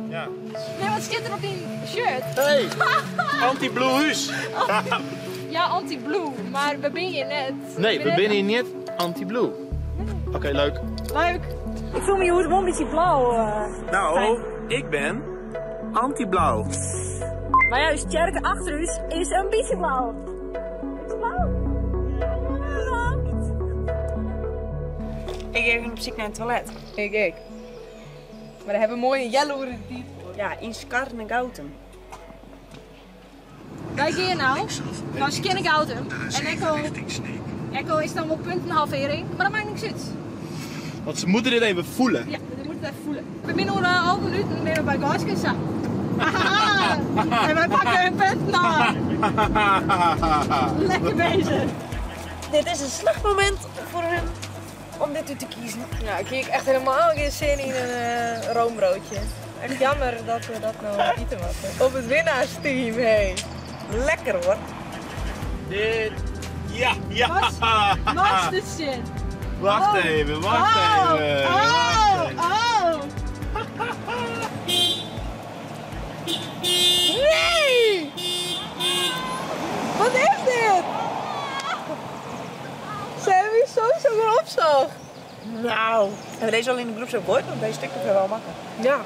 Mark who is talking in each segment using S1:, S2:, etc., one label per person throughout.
S1: Ja.
S2: Nee, wat stiet der op dyn shirt?
S1: Hey, anti-blue hús.
S2: Ja, anti-blue, mar we binne hjir net.
S1: Nee, we binne hjir net anti-blue. Oké, leuk.
S2: Leuk.
S3: Ik fiel my hjoed wol in bytsje blau.
S1: Nou, ik ben anti-blau.
S3: Mar ja, ús tsjerke achter ús is in bytsje blau. Is blau?
S4: Ik gean even op syk nei in toilet.
S5: Ik ek. Mar dêr hawwe we moai in healoere de tiid foar.
S4: Ja, yn Skarnegoutum.
S2: Wy gean no nei Skearnegoutum en ek al, ek al is it dan wol punten halvering, mar dat makket niks út.
S1: Want ze moeten dit even voelen.
S2: Ja, we moeten het even voelen. We binne oer 11 minuten binne we by Gaiske sa. En wy pakke in punt ôf. Lekker bezig.
S4: Dit is in slecht momint foar him om dit út te kiezen.
S5: Ja, ik hie ek echt helemaal gjin sin yn in roombroodje. Echt jammer dat we dat no ite moatte. Op it winnaarsteam, hé.
S4: Lekker hoor.
S1: Dit, ja, ja.
S2: Wat is dit?
S1: Wacht even, wacht
S2: Oh,
S1: even.
S2: oh,
S1: wacht even.
S2: oh.
S5: Nee! Wat is dit? Ze hebben hier sowieso weer opzocht.
S4: Nou, hebben we deze al in de groepsapp gegooid? Want deze TikTok hebben we al makkelijk.
S5: Ja.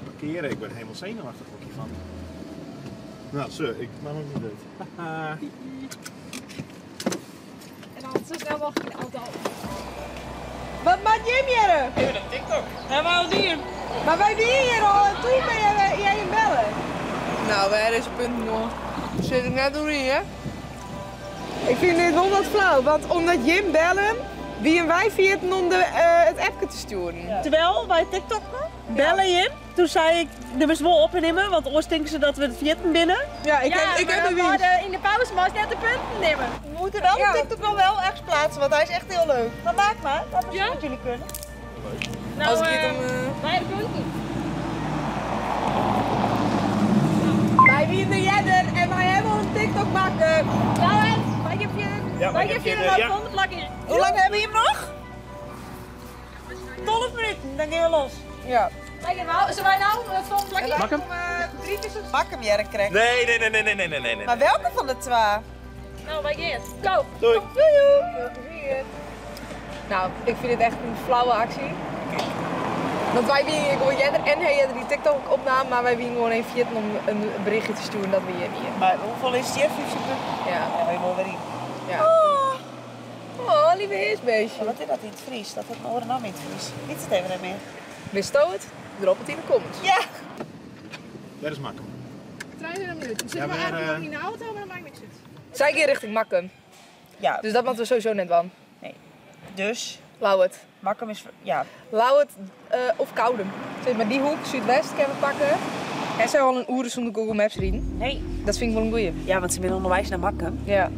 S1: Parkeren, ik ben helemaal zenuwachtig ook hiervan. Nou, zo, ik maak me niet uit.
S2: En dan zo snel mogelijk in de auto.
S5: Wat maakt Jim hier?
S1: Even een TikTok.
S4: En waarom die hem?
S5: Maar wij die hier al en toen ben jij hem bellen. Nou, wij is punt nog. Zit ik net doorheen, hè? Ik vind dit wel wat flauw, want omdat Jim bellen, wie en wij vierden om het appje te sturen.
S4: Ja. Terwijl wij TikTokken, bellen Jim. Toen zei ik, er moest wel opnemen, want anders denken ze dat we het vierten binnen.
S5: Ja, ik
S2: ja,
S5: heb, ik
S2: maar
S5: heb
S2: dan
S5: de wies.
S2: worden in de pauze maar net de punten nemen.
S4: We moeten wel
S5: Ja.
S4: de TikTok nog wel ergens plaatsen, want hij is echt heel leuk. Maar maak maar, laat maar zien
S2: Ja?
S4: wat jullie kunnen.
S2: Nou,
S5: Als ik het om,
S2: wij hebben punten.
S5: Wij winnen Jedder en wij hebben al een TikTok maken.
S2: Laurens, wij geven je,
S1: Ja,
S2: wij
S1: wij
S2: geven je
S1: geven je,
S2: nog
S1: ja.
S2: een volgende plakje.
S4: Hoe lang hebben we hem nog? 12 minuten, dan gaan we los.
S5: Ja.
S2: Wij gaan nou, zullen wij nou het volgende plakje?
S1: Mag hem?
S5: Drie keer zo
S4: Pak hem, Jerk, krijg.
S1: Nee, nee, nee, nee, nee, nee, nee, nee.
S4: Maar welke van de twee?
S2: Nou, wij gaan. Go!
S1: Doei.
S5: Veel plezier. Nou, ik vind het echt een flauwe actie. Want wij winnen gewoon Jedder en hij had die TikTok opname, maar wij winnen gewoon even vierten om een berichtje te sturen dat we hier winnen.
S4: Maar hoeveel is die? 50 punten?
S5: Ja,
S4: Ja, wij willen weer in.
S5: ja. Oh, lieve heersbeestje.
S4: Maar wat is dat in het Fries? Dat had mijn oren naam in het Fries. Niet het even meer.
S5: Wist je het? Drop het in de comments.
S4: Ja!
S1: Dat is makkelijk.
S2: 23 minuten. We
S1: Ja,
S2: zitten
S1: maar,
S2: wel eigenlijk nog niet in de auto, maar dat maakt niks uit.
S5: Zij keer richting Makkum.
S4: Ja,
S5: Dus dat moeten we sowieso net van.
S4: dus
S5: Lauwert.
S4: Makkum is... Ja.
S5: Lauwert of Koudum. Zeg maar die hoek, Zuidwest, kunnen we pakken. En zij al een oeren zonder Google Maps rijden.
S4: Nee.
S5: Dat vind ik wel een goeie.
S4: Ja, want ze zijn onderwijs naar Makkum.
S5: Ja.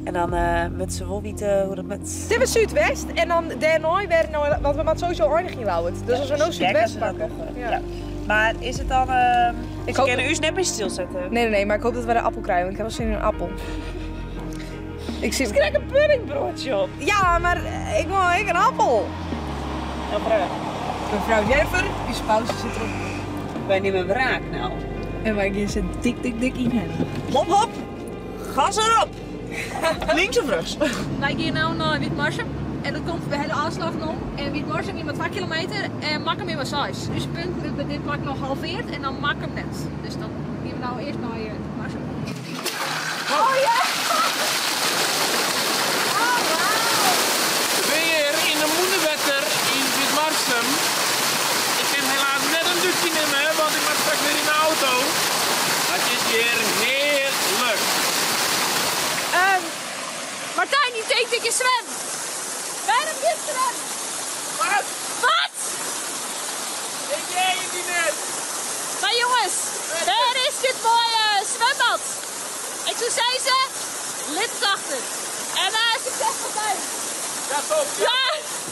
S4: En dan met z'n wel weten hoe dat met...
S5: Dit was Zuidwest en dan daarna weer, nou, want we moeten sowieso eindigen in Lauwert. Dus als we nou Zuidwest pakken.
S4: Nog,
S5: Ja.
S4: ja. Maar is het dan...
S5: Ik
S4: ze
S5: hoop
S4: kunnen u net meer stilzetten.
S5: Nee, nee, nee, maar ik hoop dat we de appel krijgen, want ik heb wel zin in een appel. Ik zie...
S4: Ik krijg een puddingbroodje op.
S5: Ja, maar ik wil ik een appel.
S4: Nou, mevrouw.
S5: Mevrouw Jennifer, die pauze zit erop.
S4: Wij nemen wraak nou.
S5: En wij gaan ze dik, dik, dik in hem.
S4: Hop, hop. Gas erop. Links of rechts?
S2: Wij gaan nou naar Witmarsum. En dat komt bij hele aanslag om. En Witmarsum is maar 2 kilometer en Makkum is maar 6. Dus het punt met dit plak nog halveerd en dan Makkum net. Dus dan gaan we nou eerst naar Witmarsum. Oh ja!
S1: Weer in de Moenewetter in Witmarsum. Ik kan helaas net een dutje nemen, want ik mag straks weer in de auto. Het is hier heerlijk.
S2: Martijn, die denkt dat je zwemt. Waarom je zwemt?
S1: Wat?
S2: Wat?
S1: Ik jij het niet net.
S2: Maar jongens, daar is dit mooie zwembad. En toen zei ze, lid achter. En daar is succes Martijn.
S1: Ja, top.
S2: Ja!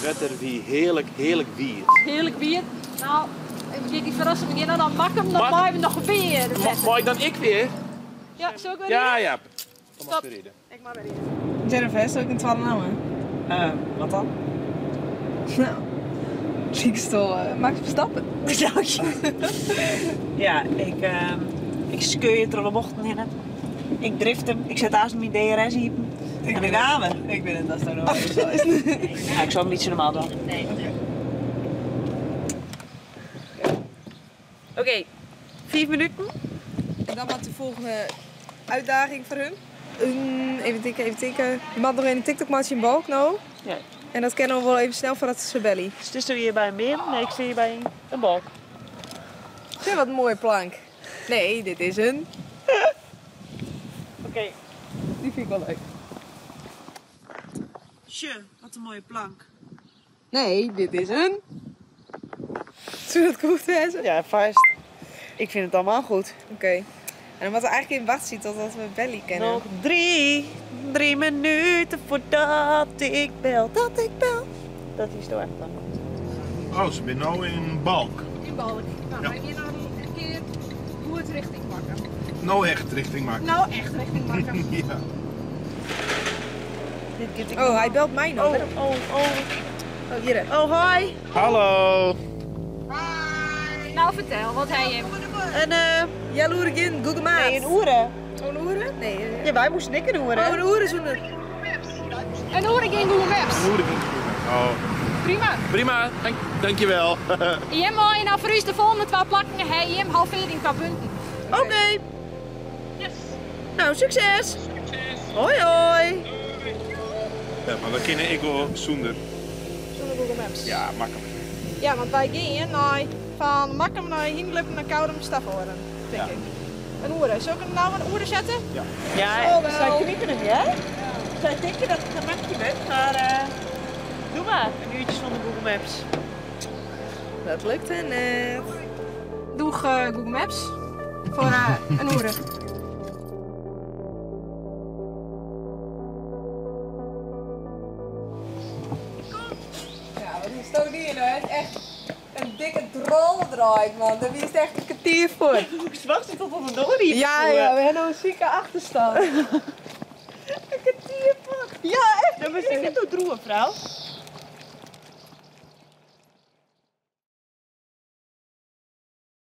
S1: Wetter wie heerlijk, heerlijk wier.
S2: Heerlijk bier. Nou, ik ga die verrassen meneer, nou dan mak hem, dan
S1: Mak-
S2: maak hem nog weer.
S1: Mag ik dan ik weer?
S2: Ja, zal ik weer
S1: Ja,
S2: rijden?
S1: ja. Kom maar
S2: Stop.
S1: weer rijden.
S2: Ik mag weer rijden.
S5: Jennifer, is ook een tweede naam, hè?
S4: Wat dan?
S5: Nou, Liekst al Max Verstappen.
S4: Ja, ik, ik skeur troch de bochten hinne. Ik drift him, ik set aanst myn DRS iepen. En dan gaan we.
S5: Ik wit net datst no even seist.
S4: Ja, ik sil in bytsje normaal dwaan. Oké, 5 minuten.
S5: En dan wat de volgende uitdaging voor hun. Even tikken, even tikken. Je mag nog een TikTok match in Balk nou.
S4: Ja.
S5: En dat kennen we wel even snel voordat ze bellen.
S4: Zit hier bij een beam? Nee, ik zie hier bij een balk.
S5: Zie wat een mooie plank. Nee, dit is een.
S4: Oké.
S5: Die vind ik wel leuk.
S4: Tje, wat een mooie plank.
S5: Nee, dit is een. Zullen we dat goed wezen?
S4: Ja, vast. Ik vind het allemaal goed.
S5: Oké. En dan wat we eigenlijk in wacht ziet totdat we Belly kennen.
S4: Nog 3 minuten voordat ik bel. Dat ik bel. Dat is toch echt dan.
S1: Oh, ze zijn nu in Balk.
S2: In Balk. Nou,
S1: Ja.
S2: wij gaan nou een keer goed richting pakken.
S1: Nou echt richting maken.
S2: Nou echt richting pakken.
S1: Ja.
S4: Dit keer ik
S5: Oh, hij belt mij nog.
S4: Oh, oh, oh.
S5: Oh, hier.
S4: Oh, hi.
S1: Hallo.
S2: Nou vertel, wat hij heeft.
S4: En
S5: Ja, Loerigin, Google Maps.
S4: nee, een oeren.
S5: Oh, een oeren? Nee.
S4: Ja, wij moesten ik een oeren.
S5: Oh, een oeren zoenen.
S2: Een oeren in Google Maps.
S1: Oh.
S2: Prima.
S1: Prima, dankjewel.
S2: Jim mooi, nou voor u is de volgende 2 plakken, hij Jim halvering qua punten.
S4: Oké.
S2: Yes.
S4: Nou, succes. Hoi, hoi.
S1: Ja, maar dan kunnen ik wel zonder.
S2: Zonder Google Maps.
S1: Ja, makkelijk.
S2: Ja, want wij gingen naar, van Makkum naar Hinglup naar Koudum Stavoren, denk
S1: Ja.
S2: ik. Een oeren. Zal ik hem nou een oeren zetten?
S1: Ja.
S4: Ja,
S2: Zo wel.
S4: zij knippen het, hè? Zij denken dat het een makje bent, maar doe maar. Een uurtje zonder Google Maps.
S5: Dat lukte net.
S2: Doeg Google Maps voor een oeren.
S5: Ja, wat is toch die nou? Het is echt een dikke drol draait, man. Daar is echt een kwartier voor.
S4: Ik moest wachten tot op de door hier.
S5: Ja, ja, we hebben een zieke achterstand.
S4: Een kwartier voor.
S5: Ja, echt.
S4: Dat was ik net door droeven, vrouw.